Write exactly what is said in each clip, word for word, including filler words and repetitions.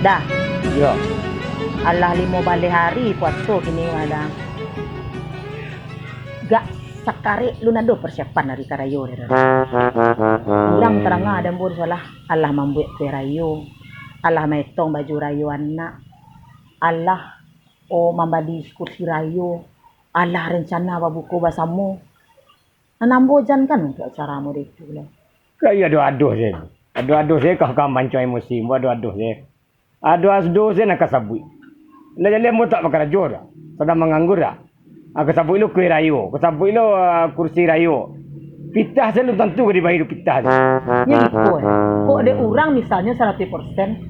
Dah. Yo. Alah limo baleh ari puaso kini mah, Dah. Gak sakarek lu nado persiapan ari karayo, Dah. Urang taranga ado ambo di salah. Alah mambuek kue rayo. Alah maetong baju rayo anak. Alah, oh, mambali kursi rayo. Alah rencana babuko basamo. Nan ambo jan kan untuak acara model itu lah. Ka iyo ado-ado se. Ado-ado se ka, ka mancuang emosi. Ambo ado-ado se. Ado-ado se nan ka sabuik. Lah jaleh ambo tak bakarajo dah. Sadang manganggur dah. Ah, ka sabuik lo kue rayo. Ka sabuik lo, ah, kursi rayo. Pitih se lo tantu ka dibayia tu pitih se. Nyo iko, eh. Kok dek urang misalnyo saratuih persen.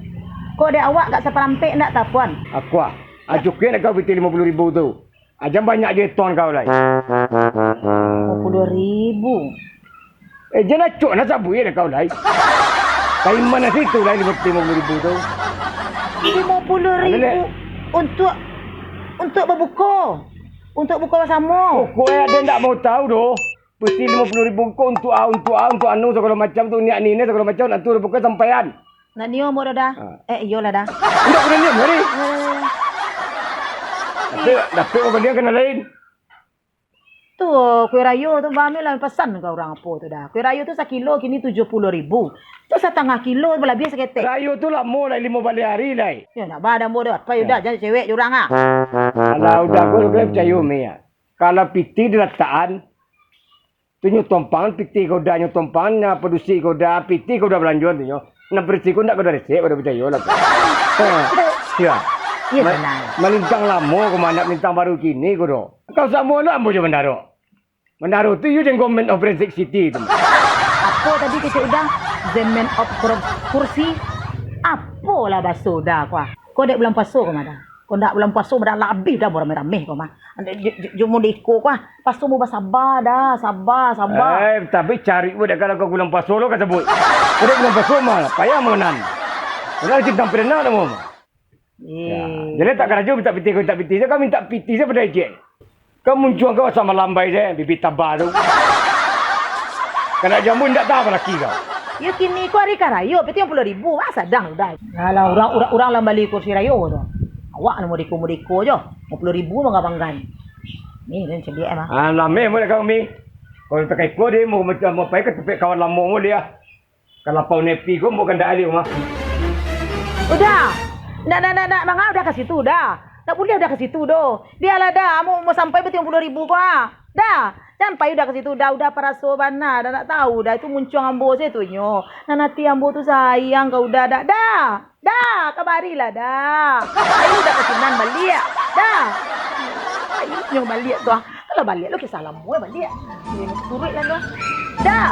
Kok dek awak gak saparampek ndak tapuan? Aku ah. Ajo kue nak kau pitih limo puluah ribu tu. Ajan banyak jo etong kau lai. Limo puluah ribu. Eh, jan acok nah sabuik dah kau lai. Dari ma situ lai limo, limo puluah ribu tu? Limo puluah ribu. Alek. Untuak, untuak babuko. Untuak buko basamo. Pokok e ado ndak mau tahu doh. Pasti limo puluah ribu ko untuak a, untuak a, untuak anu, sagalo macam tu, niak nini, sagalo macam, nanti udah buka sampaian. Nak nio mo dah. Ah. Eh, iyolah dah. Indak pernah nio hari. Dapek, dapek mau balian kena lain. Tu, kue rayo tu, bami lah pasan ka urang apo tu dah. Kue rayo tu sakilo kini tujuah puluah ribu. Tu satangah kilo, balabiah saketek. Rayo tu lamo lah, limo baleh hari lai. Ya, nak ba dah mo dah. Apa udah, jan cewek je urang ah. Alah, udah, kau percayo, Mi, ya. Kalau pitih dilatakan, tu nyo tompangan pitih kau dah, nyo tompangan, nyo padusi kau dah, pitih kau dah balanjo tu nyo. Nah, berisiko ndak kau dah resek, kau dah percayo lah. Ya. Iya, Ma-, benar. Malintang lamo kau mah, ndak malintang baru kini kau doh. Kau samo lah ambo jo bandaro. Bandaro tu iyo dek government of Forensic City tu. Apo tadi kecek udah? The man of kor-, kursi? Apolah baso udah kau ah. Kau dek bulan puaso kau mah dah. Kau ndak bulan puaso mah dah lah abih dah, barameh-rameh kau mah. Jo, jo, jo model iko kau ah. Paso mo basaba dah, saba, saba. Eh, tapi cari budak kalau kau bulan puaso lo ka sabuik. Kau dek bulan puaso mah, payah mo nan. Udah cintang pidana dah mo mah. Ya. Eh. Jadi tak karajo minta pitih, kau minta pitih je, kau minta pitih je pada ejek. Kau muncuang kau sama lambai je, bibit taba tu. Kena jambu indak tahu laki kau. Yo kini ko hari karayo, pitih limo puluah ribu, ah, sadang udah. Alah, urang, urang, urang lah bali kursi rayo tu. Awak nak mudiko-mudiko jo. Limo puluah ribu bangga-bangga ni. Ni, ni celiak emang. Ah, lame mulai kau, Mi. Kalau takai ko dia mau macam apa, ke tempat kawan lamo mulai ah. Kalau pau nepi ko, bukan dak alih mah. Udah. Ndak, ndak, ndak, ndak. Manga udah ka situ, udah. Ndak buliah udah ka situ, doh. Bialah, dah. Amu mau sampai ba limo puluah ribu ko, ah. Dah. Jan pai udah ka situ, dah. Udah paraso bana, dah ndak tahu, dah. Itu muncuang ambo se tu nyo. Nan ati ambo tu sayang ka udah, dah. Dah. Dah, kabarilah, dah. Ayo udah ka sinan baliak. Dah. Ayo nyo baliak tu, ah. Kalau baliak lo kisah lamo, eh, baliak. Turuik lah, dah. Dah.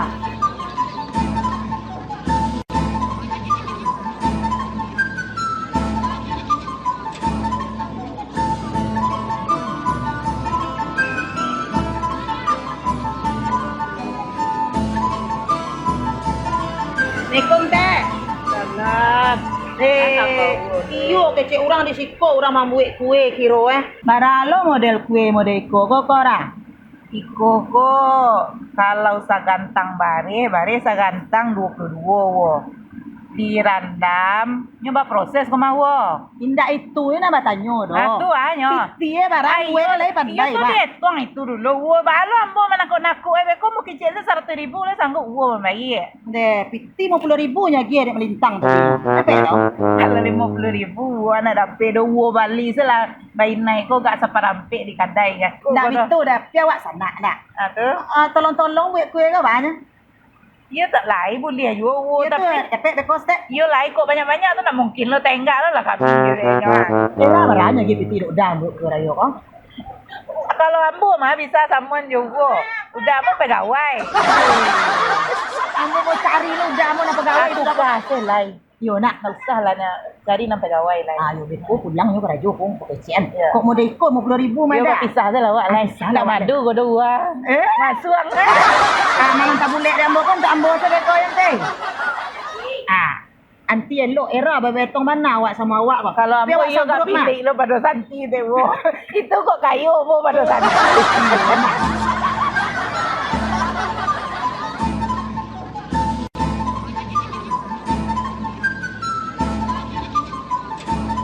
Assalamualaikum, Tek. Salam. Eh, iyo, kecek urang di siko, urang mambuek kue kiro, eh. Bara lo model kue model iko ko, ko, Ra? Iko ko, kalau sagantang bareh, bareh sagantang duo puluah duo, wo. Dirandam, nyo baproses ko mah, wo. Indak itu nyo nak batanyo doh. Ah, tu ah nyo. Pitih e barang, ah, iyo, kue lai pandai, iyo, tu bah. Dietong itu dulu, wo. Baa lo ambo manakuk-nakuk, eh, beko mukijek tu saratuih ribu lah sanggup, wo, mambayia. Deh, pitih limo puluah ribu nyo agiah dek malintang tadi. Capek tau. Kalau limo puluah ribu, wo, nak dapek duo bali se lah. Bainai ko gak saparampek di kadai, ya. Ndak bitu dah, pi awak sanak dah. Ah, tu. Ah, tolong-tolong buek kue ko banyak. Iyo tak lai buliah juo, wo, iyo, tapi tu, capek beko stek. Iyo lai kok banyak-banyak tu, ndak mungkin lo tenggak lo lah kami. Ira baranyo gi pitih dok dam buek kue rayo ko. Kalau ambo mah bisa samuan juo. Udah ambo pegawai. Ambo mau cari lo, udah ambo nak pegawai. Aku tu, kasih lai. Iyo, nak. Ndak usah lah, nak cari nan pegawai lai. Ah, iyo, beko pulang nyo karajo, kong, pakecekan. Iyo. Kok model iko, limo puluah ribu mah dah. Iyo, bapisah se lah awak lai. Ah, pisah lah awak lai. Ndak madu ko doh, wah. Eh? Masuang. Ah, malam tabulek di ambo kan, untuak ambo se beko yang teh. Ah, anti elok era babetong bana awak samo awak, bah. Kalau ambo iyo gak bilik lo pado santi teh, wo. Itu kok kayo, wo, pado santi.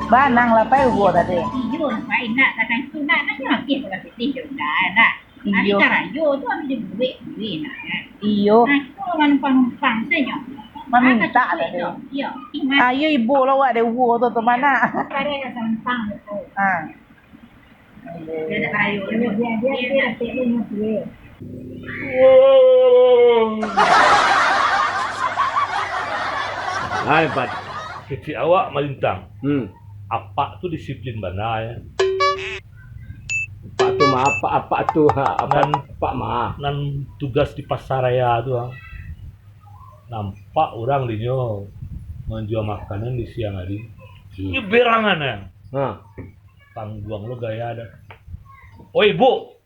Banang lah pai ubo tadi. Iyo, nak pai nak, takkan tu nak, nak habis bola pitih jo udah nak. Iyo. Hari karajo tu habis duit, duit nak kan. Iyo. Nah, itu manumpang-numpang sajo. Mamintak tadi. Iyo. Ayo ibo lah awak dek ubo tu, tu mana? Kare ka sampang tu. Ha. Hai, Pat. Kecek awak malintang. Hmm. Apak tu disiplin bana, ya. Apak tu mah, apak, apak tu, ha, apak, nan, apak mah. Nan tugas di pasar raya tu, ha. Nampak urang dinyo manjua makanan di siang hari. Hmm. Ini berangan, ya. Ha. Tangguang lo gaya dah. Oi, Bu.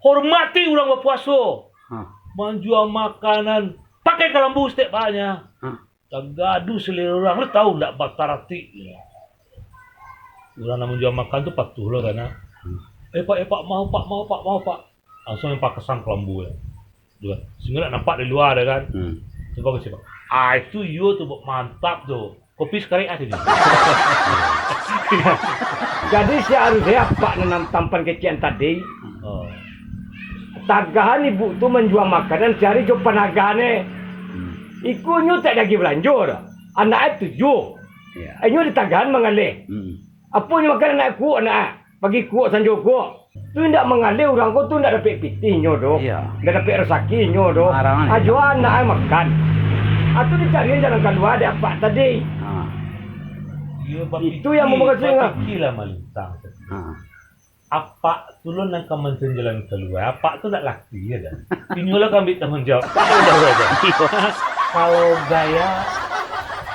Hormati urang bapuaso. Ha. Manjua makanan, pakai kalambu setiap bahannya. Ha. Tagadu selera urang, lu tahu ndak bataratik. Urang nak manjua makan tu patuh lo kan, ha. Hmm. Eh, Pak, eh, Pak, mau, Pak, mau, Pak, mau, Pak. Langsung yang pakasang kalambu ya. Dua. Sehingga nak nampak dari luar ya kan. Hmm. Coba ke siapa? Ah, itu iyo tu, Bu, mantap tu. Kopi sakarek ah, sini. Jadi, seharusnya apak nan tampan kecek tadi, oh, tagahan ibu tu manjua makanan sahari jo panagahan e. Hmm. Ikonyo tak lagi balanjo doh. Anak e tujuah. Iya. Inyo ditagahan mangaleh. Hmm. Apo nyo makan anak kuok, anak e? Pagi kuok, sanjo kuok. Tu indak mangaleh urang ko tu indak dapek pitihnyo doh. Iya. Indak dapek rasakinyo doh. Marah, kan? Ajo anak e makan. Atu dicarian jalan kalua dek apak tadi. Ha. Iyo, itu yang bapikir, memang kasih, ah, bapikirlah malintang. Ha. Apak tu lo nan ka mancari jalan kalua. Apak tu ndak laki ya dah. Inyo lah ka ambil tanggung jawab. Apak tu udah, udah, udah. Kalau gaya,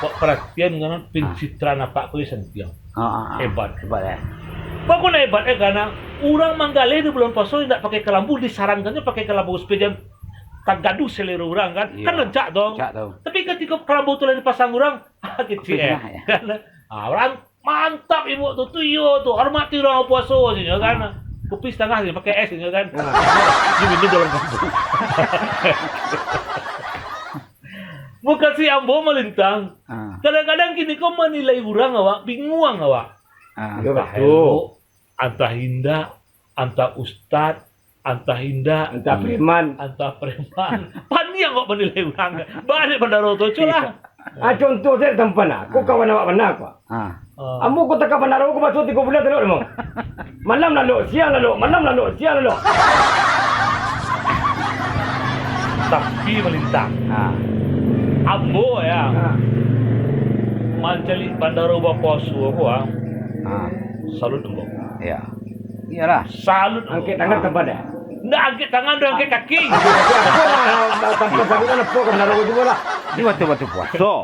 buat perhatian kan, pencitraan apak tu santiang. Ah, ah, ah. Hebat. Hebat, eh. Bagus nak hebat, eh, karena urang manggaleh di bulan puaso indak pakai kalambu, disarankan nyo pakai kalambu supaya jan tagaduah selera urang, kan. Iya. Kan rancak, dong. Rancak, dong. Tapi ketika kalambu tu lah dipasang urang, ah, kecek, eh. Fitnah, ya. Kan? Ah, urang mantap ibu tu, tu iyo tu, hormati urang puaso, caknyo, kan. Ah. Kopi satangah sajo, pakai es, caknyo, kan. Ah. Diminum dalam kampung. Mukasuik ambo malintang. Ah. Kadang-kadang kini ko manilai urang awak, binguang awak. Ah. Antah elok, antah indak, antah ustad, antah indak, antah preman. Antah preman. Paniang awak manilai urang. Baa dek Bandaro tu, culah. Ah, contoh sajo tampan lah. Ko kawan awak bana ko. Ah. Ah. Ambo ko takah Bandaro ko baso tigo bulan talok namo. Malam lalok, siang lalok, malam lalok, siang lalok. Tapi malintang. Ah. Ambo, ya. Ah. Mancaliak Bandaro bapuaso ko, ah. Ah. Salut ambo. Ya. Iyalah. Salut ambo. Angkek tangan tampan, ya? Ndak angkek tangan, doh angkek kaki. Angkek kaki apo lah, tampan salut apo ka Bandaro ko juo lah. Ini waktu-waktu puaso.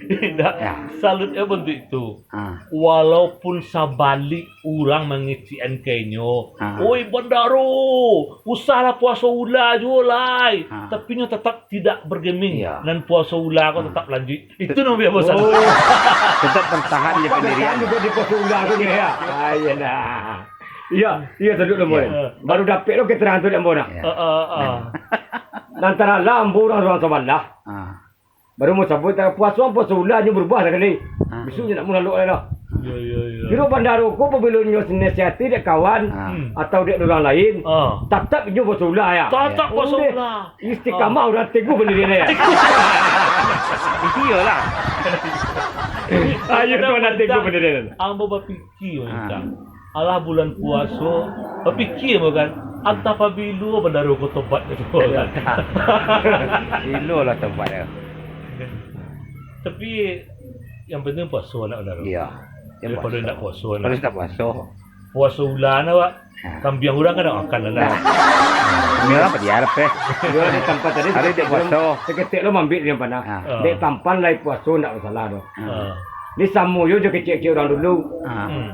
Indak. Ya. Salut, eh, bantuak itu. Ah. Walaupun sabalik urang mangecek-an ka inyo, ah, "Oi, Bandaro, usahlah puaso ula juo lai." Ah. Tapi inyo tatap tidak bergeming. Iya. Nan puaso ula ko, ah, tatap lanjuik. Itu nan biaso. Oh. Tetap bertahan di pendirian. Tetap bertahan juga di puaso ula tu, ya. Ah, iya dah. Iya, iya, salut lah, Boy. Iya. Baru dapek lo keterangan tu dek ambo nak. Iya. Ah, ah, ah. Lantaran lah ambo urang, urang sabalah. Ah. Baru ambo sabuik, tak puaso, puaso ula nyo berubah sakali. Ah. Bisuak nyo ndak mau lalok lai lah. Iya, iya, iya. Kiro Bandaro ko, apabilo nyo nasihati dek kawan, ah, hmm, atau dek urang lain, ah, tatap inyo puaso ula, ya. Tatap puaso ula. Istiqamah, ah, urang teguh pendirian, ya. Iyolah. Ayo, tu anak teguh pendirian. Ambo bapikir, ah, Malintang. Alah bulan puaso, bapikir ambo kan, antah pabilo Bandaro ko tobat tu kan. Bilo lah tobat tu. Tapi, yang penting puaso nak, Bandaro. Iya. Daripada indak puaso nak. Daripada indak puaso. Puaso ula nak, Wak. Ha. Kambiang urang kan nak makan lah, nah. Kambiang urang padiah lah, peh. Iyo, dek tampan tadi. Hari dek puaso. Saketek lo maambiak di nan panah. Ha. Ha. Dek tampan lai puaso ndak masalah doh. Ha. Ni samo yo jo kecek-kecek urang dulu. Ha. Hmm.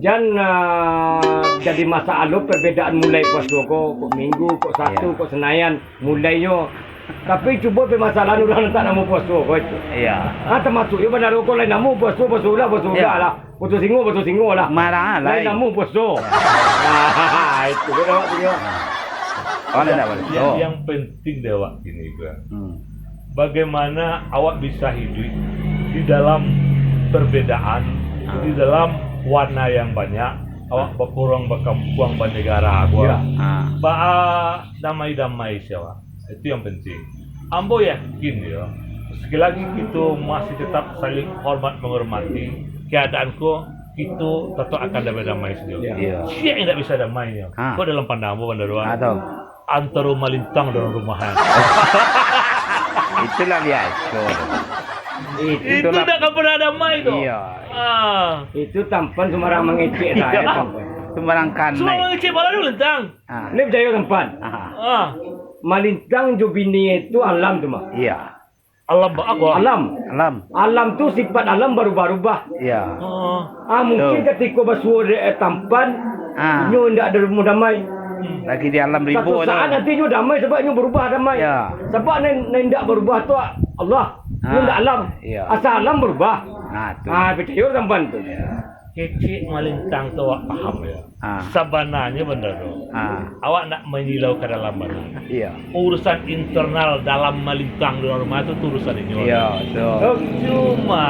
Jan, ah, jadi masalah perbedaan mulai puaso ko, kok Minggu, kok Sabtu, iya, kok Senayan. Mulainyo. Tapi cubo permasalahan urang tak namo puaso ko itu. Iya. Ah, tamasuk yo Bandaro ko lain namo puaso, puaso ula, puaso ula lah. Puaso singo, puaso singo lah. Marah lah. Lain namo puaso. Ah, itu kan awak tu yo. Oh, lain ndak boleh. Yang, yang penting dek awak kini ko, hmm, bagaimana awak bisa hidup di dalam perbedaan Di dalam warna yang banyak, awak bakurang bakampuang banegara ko. Ya. Ah. Ba-, damai-damai sajo. Itu yang penting. Ambo yakin yo, sekali lagi kito masih tetap saling hormat menghormati, keadaan ko kito tetap akan damai-damai sajo. Ya. Iya. Sia indak bisa damai yo. Ah. Ko dalam pandang ambo, Bandaro. Ah, tahu. Antaro malintang dalam rumah, eh. Itulah biaso. Itu itulah. Ndak akan pernah damai tu. Iya. Ah. Itu tampan sumbarang mangecek sajo, tampan. Sumbarang kanai. Sumbarang mangecek bala malintang. Ah. Ni picayo tampan. Ah. Ah. Malintang jo bini itu alam tu mah. Iya. Alam ba-, apo? Alam. Alam. Alam tu sifat alam barubah-rubah. Iya. Oh. Ah, mungkin betul. Katiko basuo dek, eh, tampan, ah, inyo indak ado rumah damai. Hmm. Lagi di alam rimbo tu. Satu saat nanti inyo damai sabab inyo barubah damai. Iya. Sabab nan, nan indak barubah tu Allah. Inyo indak alam. Iya. Asa alam barubah. Nah, tu. Ah, picayo tampan tu. Iya. Kecek malintang tu awak paham yo. Ah. Sabananyo, Bandaro. Ah. Awak nak manyilau ka dalam bana. Iya. Urusan internal dalam malintang di dalam rumah tu, tu urusan inyo. Iya, betul. Cuma,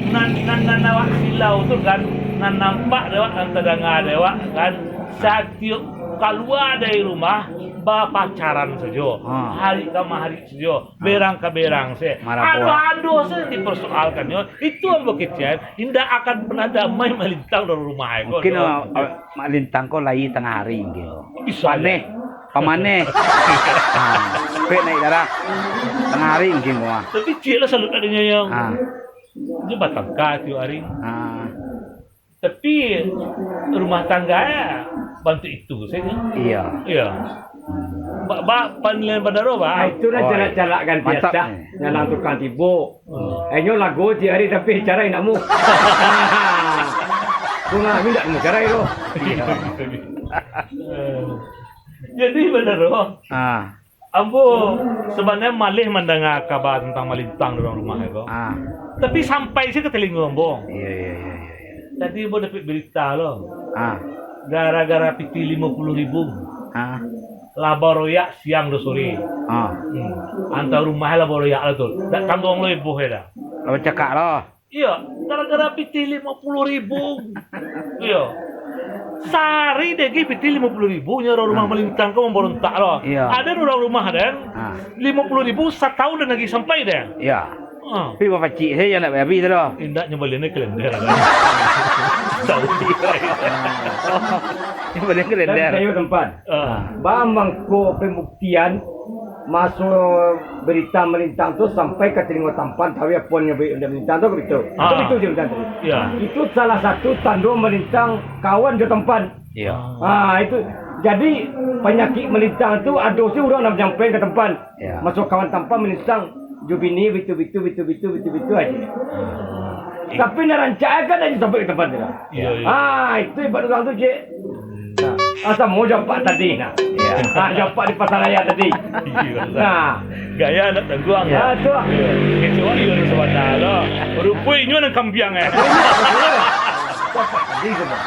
nan, nan, nan awak silau tu kan, nan nampak dek awak, nan tadanga dek awak kan, satiok kalua dari rumah, bapacaran sajo. Ah. Hari ka hari sajo, berang ka berang se. Marapo. Ado-ado se dipersoalkan yo. Itu ambo kecek, indak akan pernah damai malintang dalam rumah ko. Mungkin, ah, ah, malintang ko lahia tangah hari mungkin. Bisa paneh, pamaneh. Ha, sampai naik darah. Tangah hari mungkin ko mah. Tapi ciek lah salut adonyo yo. Ha. Inyo batangka tiok hari. Ha. Tapi rumah tangga yo bantuak itu sajo. Iya. Iya. Ba, ba, panilaian Bandaro, ba. Ah, itu lah. Oh, calak-calak ganti mantap. Dah. Nyalang tukang tibo. Hmm. Inyo lago tiok hari tapi carai nak mu. Bunga ni ndak mu carai lo. Iya. Jadi Bandaro. Ah. Ambo sabananyo maleh mandanga kaba tantang malintang di urang rumah ko. Ah. Tapi sampai se ka talingo ambo. Iya, iya, iya, iya, iya. Tadi ambo dapek berita lo. Ah. Gara-gara pitih limo puluah ribu. Ah. Lah baroyak siang jo sore. Ah. Hmm. Antah rumah lah baroyak lah tu. Ndak tangguang lo ibuh dah. Lah bacakak lo. Iyo, gara-gara pitih limo puluah ribu. Iyo. Sahari dek pitih limo puluah ribu, nyo urang rumah malintang ko mambarontak lo. Iyo. Ado urang rumah den, limo puluah ribu satahun den agiah sampai den. Iyo. Ah. Tapi bapacik sajo ndak habis tu lo. Indak, nyo balian kalender. Tahu. Nyo balian kalender. Tahu tampan. Ah. Ba mangko pambuktian maso berita malintang tu sampai ka talingo tampan, tahu apo nyo berita malintang tu, begitu. Ah. Begitu je malintang tu. Ya. Itu salah satu tando malintang kawan jo tampan. Ya. Ah, itu. Jadi, panyakik malintang tu ado se urang nan manyampaikan ka tampan. Ya. Maso kawan tampan malintang, jo bini bitu-bitu, bitu-bitu, bitu-bitu aja. Tapi nan rancak kan aja sampai ka tampan tu lah. Iya, iya. Ah, itu hebat urang tu, Cik. Nah, asa mau japak tadi, nah. Iya. Ah, japak di Pasar Raya tadi. Iya. Nah. Gaya nak tangguang. Ah, tu lah. Iya. Kecuali orang sabana lah. Rupa inyo nan kambiang, eh. Japak tadi tu, Bang.